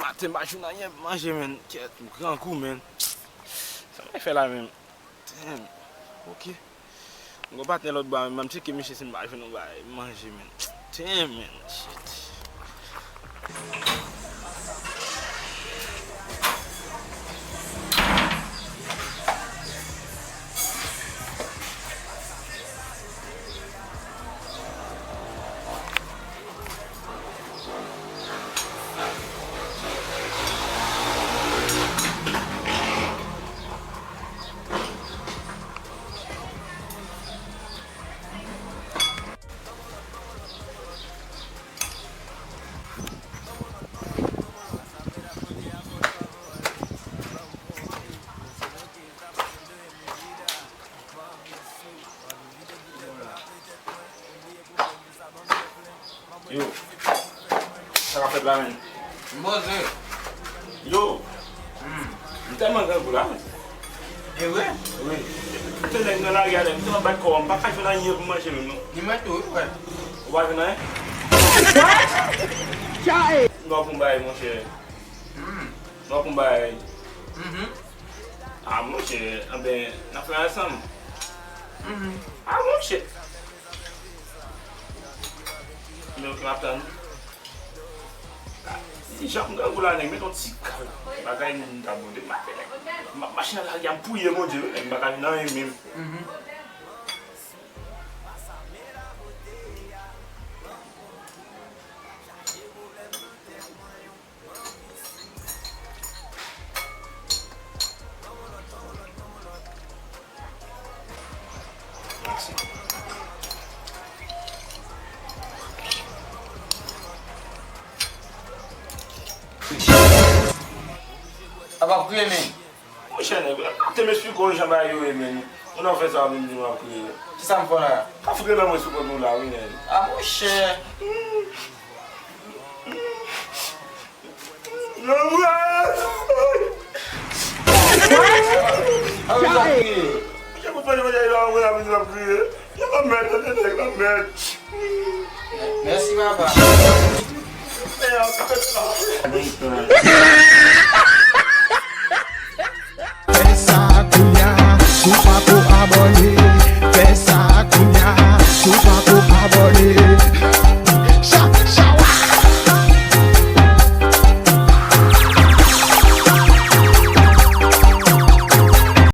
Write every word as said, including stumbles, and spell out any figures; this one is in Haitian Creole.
Maten m pa jwenn anyen pou manje, menn. Kèt, m grangou, menn. Sa m fè la menm? Damn. Ok. M gon patnè lòt bò a, menn, m tcheke misye si m pa jwenn yon bagay manje, menn. Damn, menn. Shit. Yo, sa k ap fèt la, menn? M poze. Yo, m tèlman grangou la, menn. E vre? Wi. Tout nèg nan lari a, nèg, m tèlman bat kò, m pa ka jwenn anyen pou manje menm, non. Ni mwen tou, wi, frè. Ou pa jwenn anyen? What? M ba w pou m bay, monchè. Hmm. M ba w pou m bay. Mhm. Ah, monchè, anben, n ap fè ansanm. Mhm. Ah, monchè. Men ok, m ap tann. Ah, si jan m grangou la, nèg, met yon ti kal. Bagay moun ta bonde. M ap fè nèg. M ap mache nan lari a, m pouye, Bondye, wi, nèg, m pa ka jwenn anyen menm. Mhm. Apa kriye, men. Monchè, nèg, te m esplike w jan bagay yo ye, men. Ou nan fè sa, menm di m ap kriye. Kisa m fè w la? Pa fout renmen mwen sou kont ou la, wi, nèg. Ah, monchè. What? Ah, wi, sa kriye. Monchè, pou fè mwen la, mwen la, mwen ap kriye. Yo, mèt, tande, nèg, mèt. Mèsi, papa.